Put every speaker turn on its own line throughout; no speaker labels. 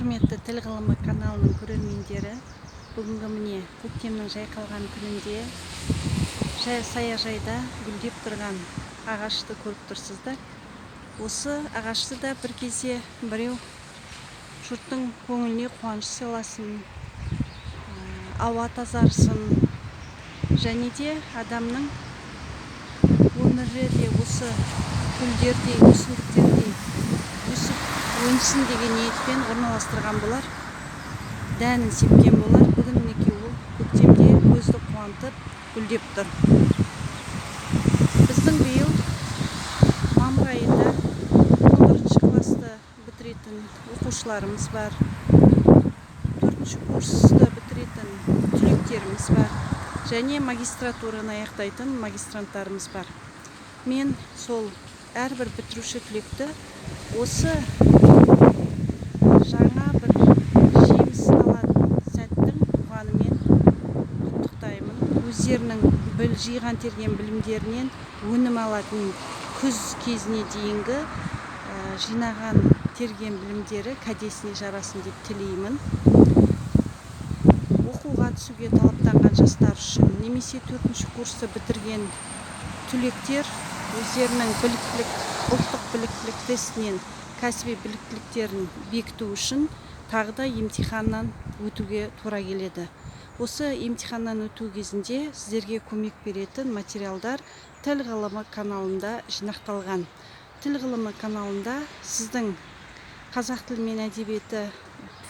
Құрметті Тіл ғылымы каналының көрермендері, бүгінгі, міне, көктемнің жайқалған күнінде саяжайда гүлдеп тұрған ағашты көріп тұрсыздар. Осы ағашты да бір кезде біреу жұрттың көңіліне қуаныш сыйласын, ауа тазарсын және де адамның өмірі де осы гүлдердей, өсімдіктердей өсіп өнсін деген ниетпен орналастырған болар, дәнін сепкен болар. Бүгін, мінекей, ол көктемде көзді қуантып гүлдеп тұр. Біздің биыл мамыр айында 11 классты бітіретін оқушыларымыз бар, төртінші курсты бітіретін түлектеріміз бар және магистратураны аяқтайтын магистранттарымыз бар. Мен сол әрбір бітіруші түлекті осы жаңа бір жемісін алатын сәттің туғанымен құттықтаймын. Өздерінің жиған терген білімдерінен өнім алатын күз кезіне дейінгі жинаған терген білімдері кәдесіне жарасын деп тілеймін. Оқуға түсуге талаптанған жастар үшін немесе төртінші курсты бітірген түлектер өздерінің біліктілік, ұлттық біліктілік тестінен кәсіби біліктіліктерін бекіту үшін тағы да емтиханнан өтуге тура келеді. Осы емтиханнан өту кезінде сіздерге көмек беретін материалдар Тіл ғылымы каналында жинақталған. Тіл ғылымы каналында сіздің қазақ тілі мен әдебиеті,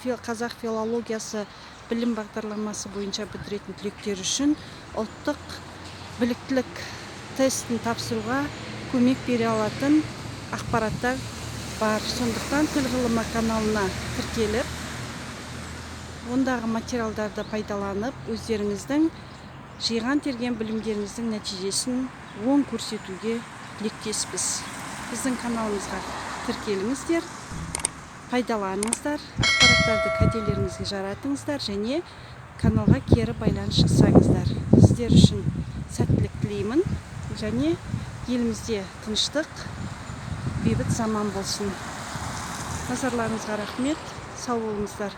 қазақ филологиясы білім бағдарламасы бойынша бітіретін түлектер үшін ұлттық біліктілік тестін тапсыруға көмек бере алатын ақпараттар бар. Сондықтан Тіл ғылымы каналына тіркеліп, ондағы материалдарды пайдаланып, өздеріңіздің жиған терген білімдеріңіздің нәтижесін оң көрсетуге тілектеспіз. Біздің каналымызға тіркеліңіздер, пайдаланыңыздар, ақпараттарды кәделеріңізге жаратыңыздар және каналға кері байланыс жасаңыздар. Сіздер үшін сәттілік тілеймін және елімізде тыныштық, бейбіт заман болсын. Назарларыңызға рахмет, сау болыңыздар.